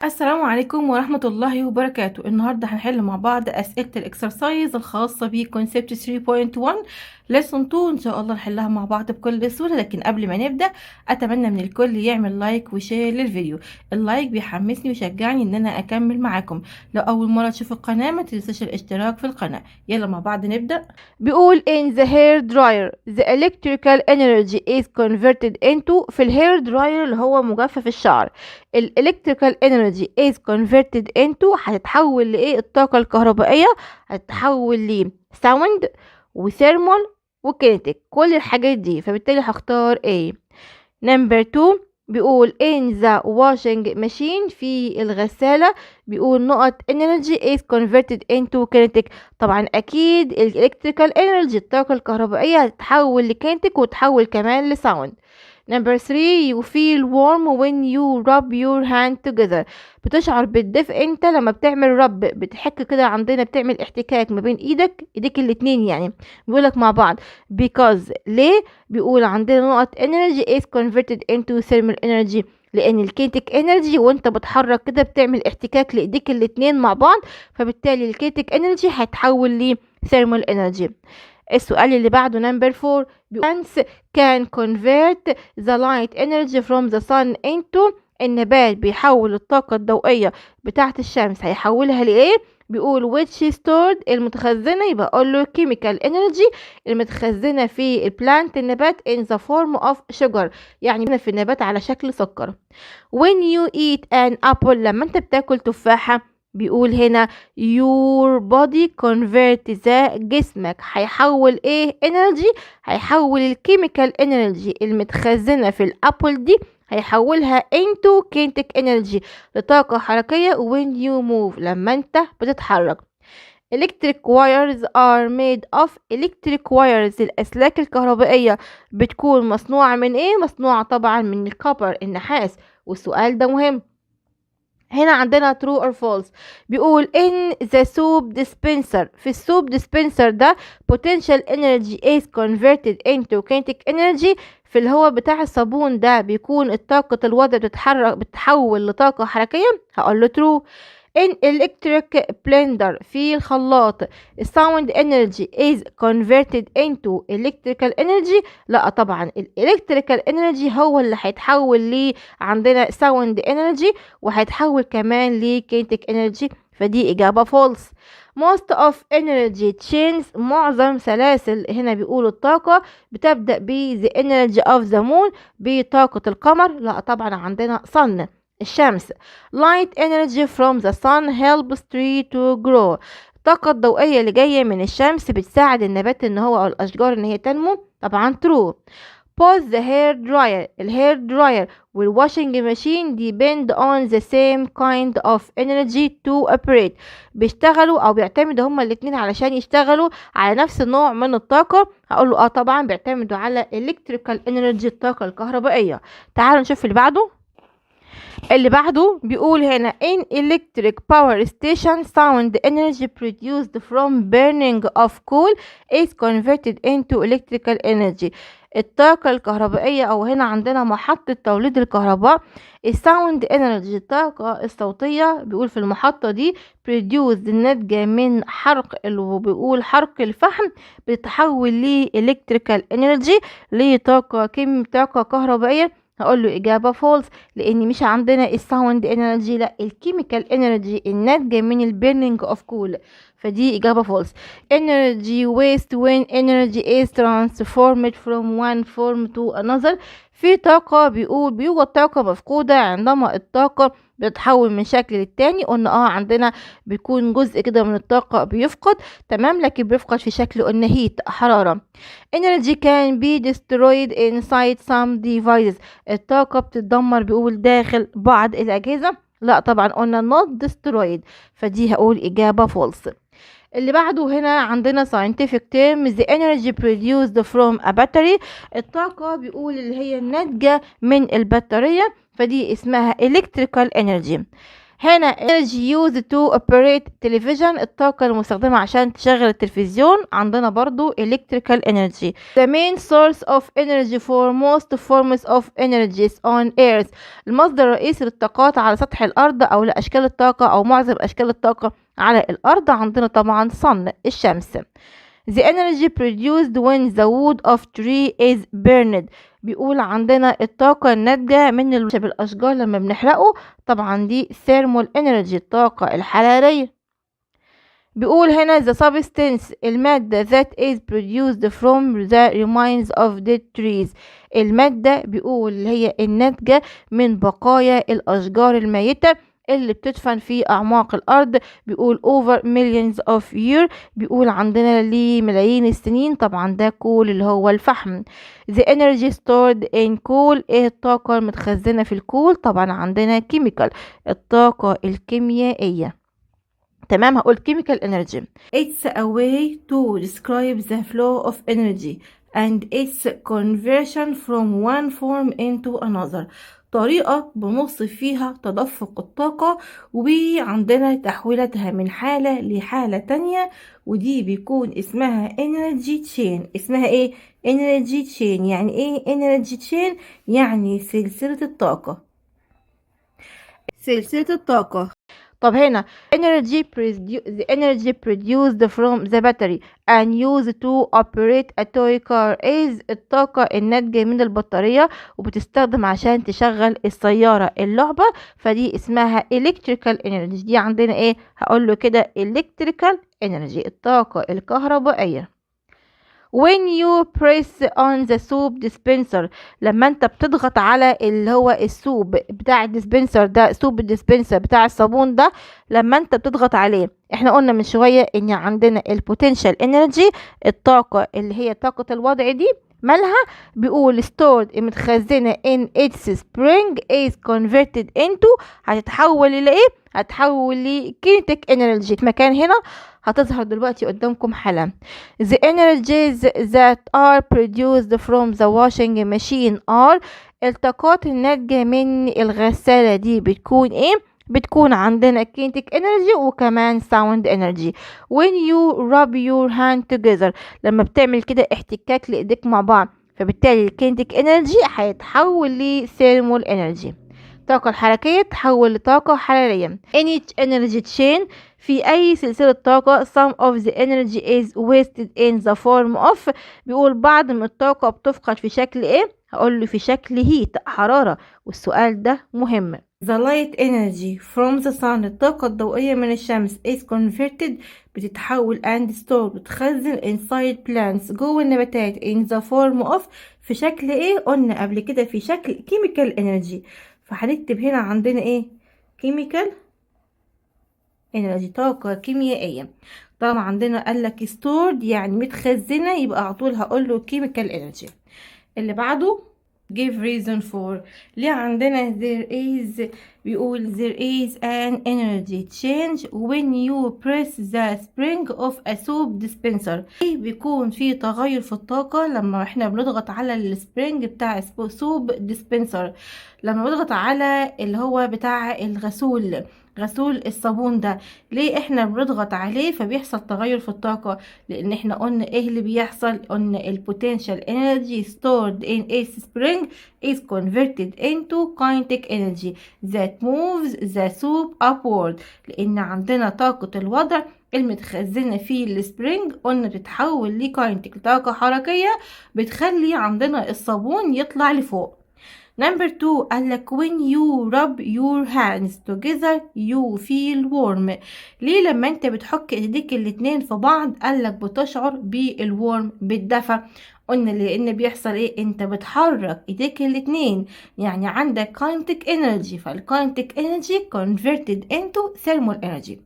السلام عليكم ورحمة الله وبركاته. النهاردة هنحل مع بعض أسئلة ال exercise الخاصة ب concept 3.1 lesson 2. إن شاء الله نحلها مع بعض بكل سهولة، لكن قبل ما نبدأ أتمنى من الكل يعمل like و share للفيديو. ال like بيحمسني ويشجعني إن أنا أكمل معاكم. لو أول مرة تشوف القناة ما تنساش الاشتراك في القناة. يلا مع بعض نبدأ. بيقول in the hair dryer the electrical energy is converted into، في ال hair dryer اللي هو مجفف الشعر، ال electrical energy is converted into هتتحول لايه؟ الطاقة الكهربائية هتتحول ل sound و thermal و kinetic، كل الحاجات دي، فبالتالي هختار A. number 2 بيقول in the washing machine، في الغسالة، بيقول نقط energy is converted into kinetic. طبعا اكيد ال electrical energy، الطاقة الكهربائية، هتتحول ل kinetic وتحول كمان ل sound. Number 3، you feel warm when you rub your hand together. بتشعر بالدفء انت لما بتعمل rub، بتحك كده، عندنا بتعمل احتكاك ما بين ايدك، ايديك الاتنين يعني، بيقولك مع بعض because ليه؟ بيقول عندنا نقط energy is converted into thermal energy، لان ال kinetic energy وانت بتحرك كده بتعمل احتكاك لايديك الاتنين مع بعض، فبالتالي ال kinetic energy هيتحول ل thermal energy. السؤال اللي بعده number 4، plants can convert the light energy from the sun into، النبات بيحول الطاقة الضوئية بتاعة الشمس هيحولها لإيه؟ بيقول which stored المتخزنة، يبقى أقول له chemical energy المتخزنة في ال plant النبات in the form of sugar، يعني في النبات على شكل سكر. when you eat an apple، لما انت بتاكل تفاحة، بيقول هنا your body convert the، جسمك هيحول ايه energy؟ هيحول ال chemical energy المتخزنة في ال apple دي، هيحولها into kinetic energy لطاقة حركية when you move، لما انت بتتحرك. electric wires are made of، electric wires الأسلاك الكهربائية بتكون مصنوعة من ايه؟ مصنوعة طبعا من ال copper النحاس، والسؤال ده مهم. هنا عندنا true or false، بيقول in the soap dispenser، في ال soap dispenser ده potential energy is converted into kinetic energy. في اللي هو بتاع الصابون ده بيكون الطاقة الوضع بتتحرك، بتتحول لطاقة حركية، هقول له true. in electric blender، في الخلاط، sound energy is converted into electrical energy. لا طبعا، ال electrical energy هو اللي هيتحول ل عندنا sound energy وهيتحول كمان ل kinetic energy، فدي إجابة false. most of energy chains، معظم سلاسل هنا بيقولوا الطاقة بتبدأ ب the energy of the moon، بطاقة القمر. لا طبعا، عندنا sun الشمس. light energy from the sun helps tree to grow، الطاقة الضوئية اللي جاية من الشمس بتساعد النبات ان هو او الاشجار ان هي تنمو، طبعا true. both the hair dryer، ال hair dryer وال washing machine depend on the same kind of energy to operate، بيشتغلوا او بيعتمدوا هما الاتنين علشان يشتغلوا على نفس النوع من الطاقة، هقول له اه طبعا، بيعتمدوا على electrical energy، الطاقة الكهربائية. تعالوا نشوف اللي بعده. اللي بعده بيقول هنا in electric power station sound energy produced from burning of coal is converted into electrical energy. الطاقة الكهربائية أو هنا عندنا محطة توليد الكهرباء، ال sound energy الطاقة الصوتية، بيقول في المحطة دي produced الناتجة من حرق اللي بيقول حرق الفحم بتتحول ل electrical energy، لطاقة طاقة كهربائية. هقول له إجابة false، لأن مش عندنا ال sound energy، لا، ال chemical energy الناتجة من ال burning of coal، فدي إجابة false. energy waste when energy is transformed from one form to another، في طاقة، بيقول بيوجد طاقة مفقودة عندما الطاقة بتتحول من شكل للتاني. قلنا عندنا بيكون جزء كده من الطاقة بيفقد، تمام، لكن بيفقد في شكل قلنا heat حرارة. energy can be destroyed inside some devices، الطاقة بتتدمر بيقول داخل بعض الأجهزة. لا طبعا، قلنا not destroyed، فدي هقول إجابة false. اللي بعده هنا عندنا scientific term the energy produced from a battery، الطاقة بيقول اللي هي الناتجة من البطارية، فدي اسمها electrical energy. هنا energy used to operate television، الطاقة المستخدمة عشان تشغل التلفزيون، عندنا برضو electrical energy. The main source of energy for most forms of energies on earth، المصدر الرئيسي للطاقات على سطح الأرض أو لأشكال الطاقة أو معظم أشكال الطاقة على الأرض، عندنا طبعا sun، الشمس. The energy produced when the wood of tree is burned، بيقول عندنا الطاقة الناتجة من الأشجار لما بنحرقه، طبعا دي thermal energy، الطاقة الحرارية. بيقول هنا the substance، المادة that is produced from the remains of dead trees، المادة بيقول اللي هي الناتجة من بقايا الأشجار الميتة اللي بتدفن في أعماق الأرض، بيقول over millions of years، بيقول عندنا لملايين السنين، طبعا ده coal اللي هو الفحم. The energy stored in coal، ايه الطاقة المتخزنة في ال coal؟ طبعا عندنا chemical، الطاقة الكيميائية. تمام، هقول chemical energy. It's a way to describe the flow of energy and its conversion from one form into another. طريقة بنوصف فيها تدفق الطاقة وعندنا تحويلتها من حالة لحالة تانية، ودي بيكون اسمها energy chain. اسمها ايه؟ energy chain. يعني ايه energy chain؟ يعني سلسلة الطاقة، سلسلة الطاقة. طب هنا the energy produced from the battery and used to operate a toy car is، الطاقة الناتجة من البطارية وبتستخدم عشان تشغل السيارة اللعبة، فدي اسمها electrical energy. دي عندنا ايه؟ هقول له كده electrical energy، الطاقة الكهربائية. When you press on the soap dispenser، لما انت بتضغط على اللي هو ال soap بتاع ال dispenser ده، soap dispenser بتاع الصابون ده، لما انت بتضغط عليه، احنا قلنا من شوية ان عندنا ال potential energy، الطاقة اللي هي طاقة الوضع، دي مالها؟ بيقول stored، متخزنة in its spring is converted into، هتتحول الى ايه؟ هتحول ل kinetic energy. مكان هنا هتظهر دلوقتي قدامكم حالا. The energies that are produced from the washing machine are، الطاقات الناتجة من الغسالة دي بتكون ايه؟ بتكون عندنا kinetic energy وكمان sound energy. When you rub your hand together، لما بتعمل كده احتكاك لإيديك مع بعض، فبالتالي ال kinetic energy هيتحول ل thermal energy، الطاقة الحركية تحول لطاقة حرارية. In each energy chain، في أي سلسلة طاقة، some of the energy is wasted in the form of، بيقول بعض من الطاقة بتفقد في شكل ايه؟ هقول له في شكل heat، حرارة. والسؤال ده مهم. The light energy from the sun، الطاقة الضوئية من الشمس، is converted، بتتحول، and stored، بتخزن، inside plants، جوه النباتات، in the form of، في شكل ايه؟ قلنا قبل كده في شكل chemical energy، فهنكتب هنا عندنا ايه؟ chemical energy، طاقة كيميائية. طالما عندنا قال لك stored يعني متخزنة، يبقى على طول هقول له chemical energy. اللي بعده give reason for، ليه عندنا there is، بيقول there is an energy change when you press the spring of a soap dispenser. ليه بيكون في تغير في الطاقة لما احنا بنضغط على ال spring بتاع soap dispenser؟ لما بنضغط على اللي هو بتاع الغسول، غسول الصابون ده، ليه احنا بنضغط عليه فبيحصل تغير في الطاقة؟ لان احنا قلنا ايه اللي بيحصل؟ قلنا ال potential energy stored in its spring is converted into kinetic energy that moves the soap upward. لان عندنا طاقة الوضع المتخزنة في ال spring قلنا بتتحول ل kinetic، طاقة حركية، بتخلي عندنا الصابون يطلع لفوق. Number two، قال لك when you rub your hands together you feel warm. ليه لما انت بتحك ايديك الاتنين في بعض قال لك بتشعر بال warm، بالدفى؟ قلنا لان بيحصل ايه؟ انت بتحرك ايديك الاتنين، يعني عندك kinetic energy، فال kinetic energy converted into thermal energy.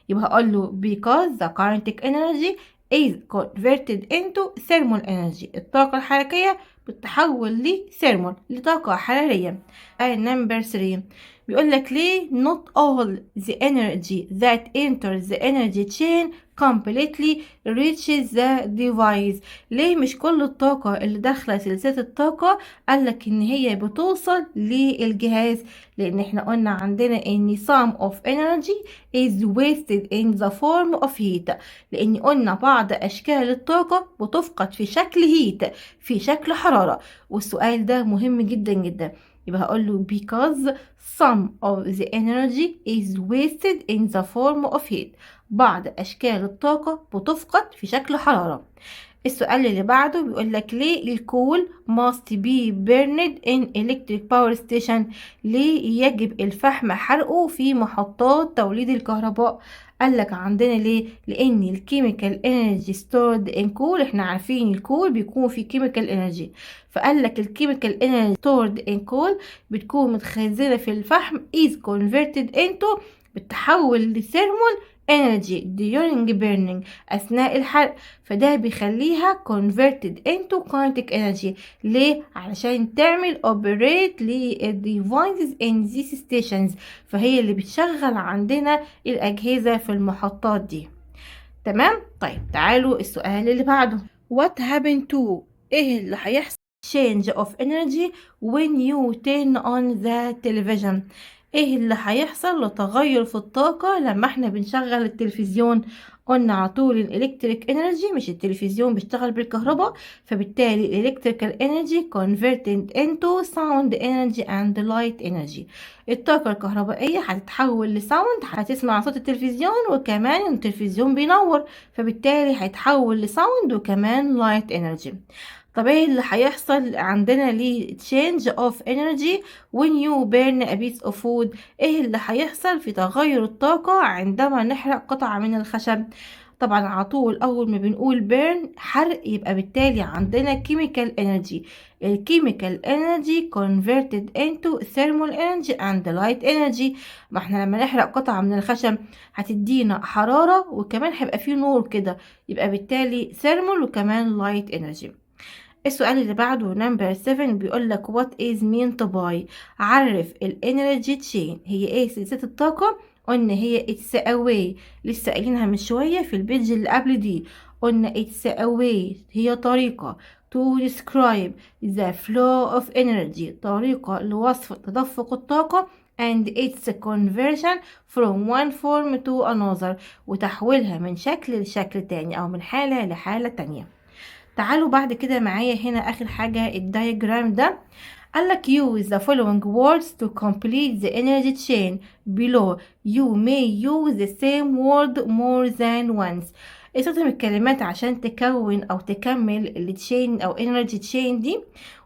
يبقى هقول له because the kinetic energy is converted into thermal energy، الطاقة الحركية بتتحول ل thermal، لطاقة حرارية. Number 3، بيقول بيقول لك ليه not all the energy that enters the energy chain completely reaches the device؟ ليه مش كل الطاقة اللي داخلة سلسلة الطاقة قال لك ان هي بتوصل للجهاز؟ لان احنا قلنا عندنا ان some of energy is wasted in the form of heat، لان قلنا بعض اشكال الطاقة بتفقد في شكل heat، في شكل حرارة. والسؤال ده مهم جدا جدا. يبقى هقول له because some of the energy is wasted in the form of heat، بعض أشكال الطاقة بتفقد في شكل حرارة. السؤال اللي بعده بيقول لك ليه ال coal must be burned in electric power station؟ ليه يجب الفحم حرقه في محطات توليد الكهرباء؟ قال لك عندنا ليه؟ لان ال chemical energy stored in coal، احنا عارفين ال coal بيكون فيه chemical energy، فقال لك ال chemical energy stored in coal بتكون متخزنه في الفحم is converted into، بتتحول ل thermal energy during burning، أثناء الحرق، فده بيخليها converted into kinetic energy. ليه؟ علشان تعمل operate لل devices in these stations، فهي اللي بتشغل عندنا الأجهزة في المحطات دي. تمام؟ طيب، تعالوا السؤال اللي بعده. what happened to، ايه اللي هيحصل change of energy when you turn on the television؟ ايه اللي هيحصل لتغير في الطاقة لما احنا بنشغل التلفزيون؟ قلنا على طول ال electric energy، مش التلفزيون بيشتغل بالكهرباء؟ فبالتالي ال electrical energy converted into sound energy and light energy. الطاقة الكهربائية هتتحول ل sound، هتسمع صوت التلفزيون، وكمان التلفزيون بينور، فبالتالي هيتحول ل sound وكمان light energy. طب ايه اللي هيحصل عندنا ل change of energy when you burn a piece of wood؟ ايه اللي هيحصل في تغير الطاقة عندما نحرق قطعة من الخشب؟ طبعا على طول اول ما بنقول burn، حرق، يبقى بالتالي عندنا chemical energy. ال chemical energy converted into thermal energy and light energy. ما احنا لما نحرق قطعة من الخشب هتدينا حرارة وكمان هيبقى فيه نور كده، يبقى بالتالي thermal وكمان light energy. السؤال اللي بعده number 7 بيقول لك what is meant by، عرف ال energy chain، هي ايه سلسلة الطاقة؟ قلنا هي it's a way، لسه قايلينها من شوية في ال page اللي قبل دي، قلنا it's a way، هي طريقة to describe the flow of energy، طريقة لوصف تدفق الطاقة and its conversion from one form to another، وتحويلها من شكل لشكل تاني أو من حالة لحالة تانية. تعالوا بعد كده معايا هنا آخر حاجة ال diagram ده. قالك use the following words to complete the energy chain below. you may use the same word more than once. استخدم الكلمات عشان تكون او تكمل ال chain او energy chain دي،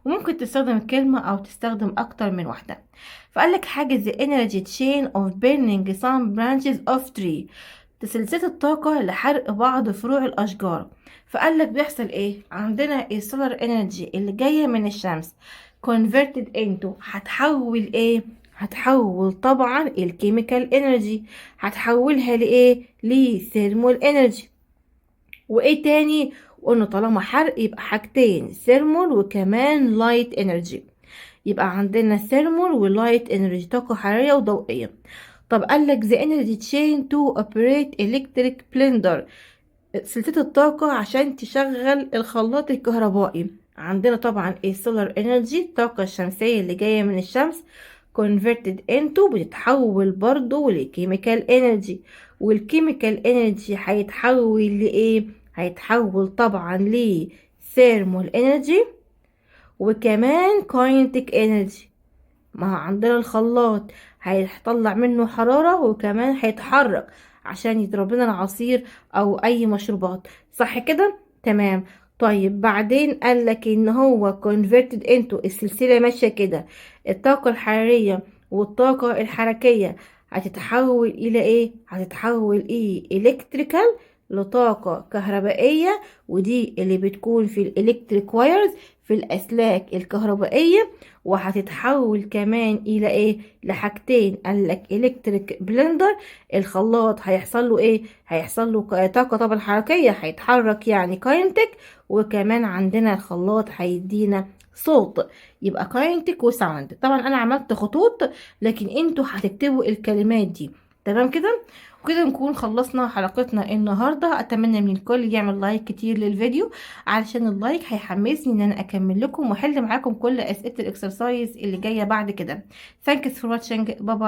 وممكن تستخدم كلمة او تستخدم اكتر من واحدة. فقال لك حاجة the energy chain of burning some branches of tree، سلسلة الطاقة لحرق بعض فروع الأشجار. فقال لك بيحصل ايه؟ عندنا ال solar energy اللي جاية من الشمس converted into، هتحول ايه؟ هتحول طبعا ال chemical energy، هتحولها لايه؟ ل thermal energy. وايه تاني؟ وقلنا طالما حرق يبقى حاجتين، thermal وكمان light energy، يبقى عندنا thermal و light energy، طاقة حرارية وضوئية. طب قال لك the energy chain to operate electric blender، سلسلة الطاقة عشان تشغل الخلاط الكهربائي. عندنا طبعا ال solar energy، الطاقة الشمسية اللي جاية من الشمس، converted into، بتتحول برضو ل chemical energy، وال chemical energy هيتحول لايه؟ هيتحول طبعا ل thermal energy وكمان kinetic energy. ما هو عندنا الخلاط هيطلع منه حرارة وكمان هيتحرك عشان يضرب لنا العصير او اي مشروبات، صح كده؟ تمام. طيب، بعدين قال لك ان هو converted into، السلسلة ماشية كده، الطاقة الحرارية والطاقة الحركية هتتحول الى ايه؟ هتتحول ايه؟ electrical، لطاقة كهربائية، ودي اللي بتكون في ال electric wires، في الأسلاك الكهربائية. وهتتحول كمان إلى إيه؟ لحاجتين. قال لك electric blender، الخلاط هيحصل له إيه؟ هيحصل له طاقة طبعا حركية، هيتحرك يعني kinetic، وكمان عندنا الخلاط هيدينا صوت، يبقى kinetic و sound. طبعا انا عملت خطوط، لكن انتوا هتكتبوا الكلمات دي. تمام كده؟ وكده نكون خلصنا حلقتنا النهارده. اتمنى من الكل يعمل like كتير للفيديو، علشان ال like هيحمسني ان انا اكمل لكم واحل معاكم كل اسئله ال exercise اللي جايه بعد كده. Thanks for watching. Bye bye.